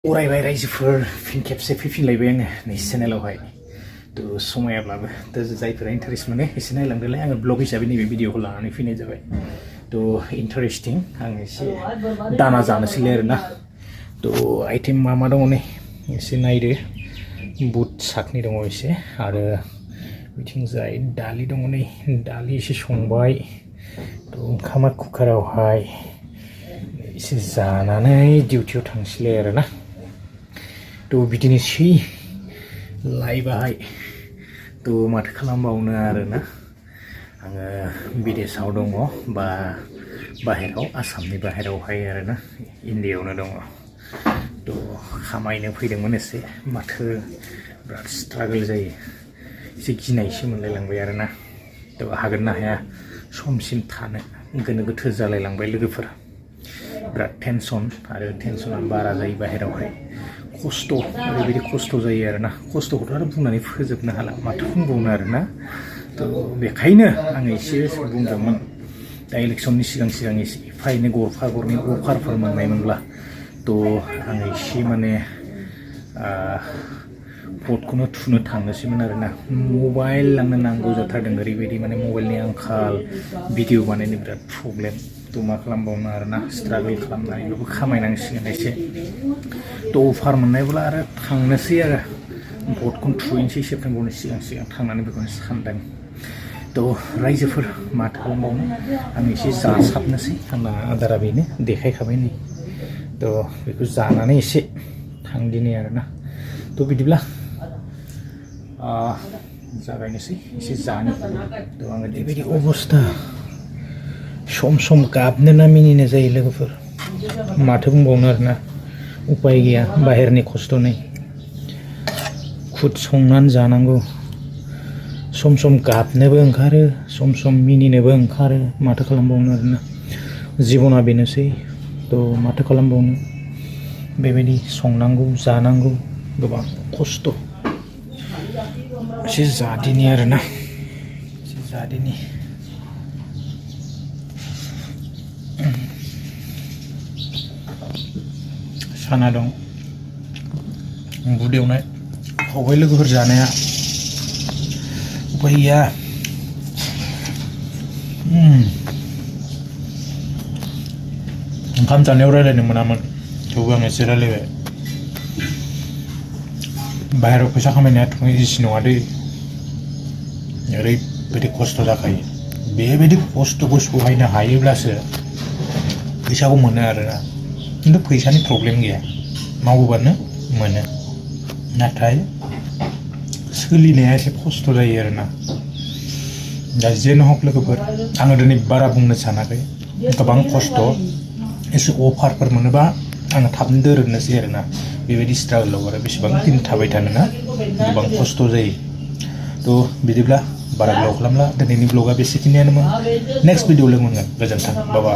अरायबाय रायजोफोर फिन खेबसे फैफिनलायबाय आङो नै चेनेलावहाय थ' समायाब्लाबो थ' जायफोरा इन्टारेस्ट मोनो एसे नायलांदोलाय आङो ब्लग हिसाबै नैबे भिडिअखौ लानानै फैनाय जाबाय थ' इन्टारेस्टिं आं एसे दाना जानोसैलाय आरोना थ' आइटेम मा दङ नै एसे नायदो बुट साखनि दङ एसे आरो बिथिंजाय दालि दङ नै दालि एसे संबाय थ' ओंखामा कुकारावहाय एसे जानानै डिउटियाव थांसैलाय आरोना थ' बिदिनोसै लाइफआहाय थ' माथो खालामबावनो आरोना आङो बिदेशआव दङ बा बाहेराव आसामनि बाहेरावहाय आरोना इन्डियायावनो दङ थ' खामायनो फैदोंमोन एसे माथो बिराद स्ट्रागल जायो एसे गिनायसो मोनलायलांबाय आरोना थ' हागोन ना हाया समसिम थानो गोनो गोथो जालायलांबाय लोगोफोर बिराद टेनसन आरो टेनसना बारा जायो बाहेरावहाय खस्थ' ओरैबायदि खस्थ' जायो आरोना खस्थ'खौथ' आरो बुंनानै फोजोबनो हाला माथो बुंबावनो आरोना थ' बेखायनो आङो एसे बुंदोंमोन दा इलेक्सननि सिगां एसे एफा एनै गरफा गरनै अफारफोर मोननायमोनब्ला थ' आङो एसे माने भटखौनो थुनो थांनोसैमोन आरोना मबाइल लांनो नांगौ जाथारदों ओरैबायदि माने मबाइलनि आंखाल भिडिअ बानायनो बिराद प्रब्लेम थ' मा खालामबावनो आरोना स्ट्रागल खालामनानैबाबो खामायनांसिगोन एसे थ' अफार मोननायब्ला आरो थांनोसै आरो भटखौनो थुहैनोसै सेप्तेम्बरनि सिगां थांनानै बेखौनो सानदों थ' रायजोफोर माथो खालामबावनो आं एसे जासाबनोसै आंना आदारा बेनो देखायखाबाय नै थ' बेखौ जानानै एसे थांदिनि आरोना थ' बिदिब्ला जागायनोसै एसे जानो थ' आङो ओरैबायदि अबस्था सम गाबनो ना मिनिनो जायो लोगोफोर माथो बुंबावनो आरोना उपाय गैया बाहेरनि खस्थ' नै खुद संनानै जानांगौ सम गाबनोबो ओंखारो सम मिनिनोबो ओंखारो माथो खालामबावनो आरोना जिबना बेनोसै थ' माथो खालामबावनो बेबायदि संनांगौ जानांगौ गोबां खस्थ' एसे जादिनि आरोना एसे जादिनि साना दं बुद एवनाय खावबाय लोगोफोर जानाया उपाय गैया ओंखाम जानायाव रायज्लायनो मोनामोन थेवबो आं एसे रायज्लायबाय बाहेरायाव फैसा खामायनायाथ' इजि नङा दै ओरैबायदि खस्थ' जाखायो बेबायदि खस्थ'खौ सहायनो हायोब्लासो फैसाखौ मोनो आरोना खिन्थु फैसानि प्रब्लेम गैया मावोबानो मोनो नाथाय सोलिनाया एसे खस्थ' जायो आरोना दा जेनो हक लोगोफोर आङो दिनै बारा बुंनो सानाखै गोबां खस्थ' एसे अफारफोर मोनोबा आङो थाबनो दोरोदनोसै आरोना बेबायदि स्ट्रागलाव आरो बेसेबां दिन थाबाय थानो ना गोबां खस्थ' जायो थ' बिदिब्ला बारा गोलाव खालामला दिनैनि ब्लगा बेसेखिनियानोमोन नेक्स्ट भिडिअ लोगो मोनगोन गोजोन्थों बाबा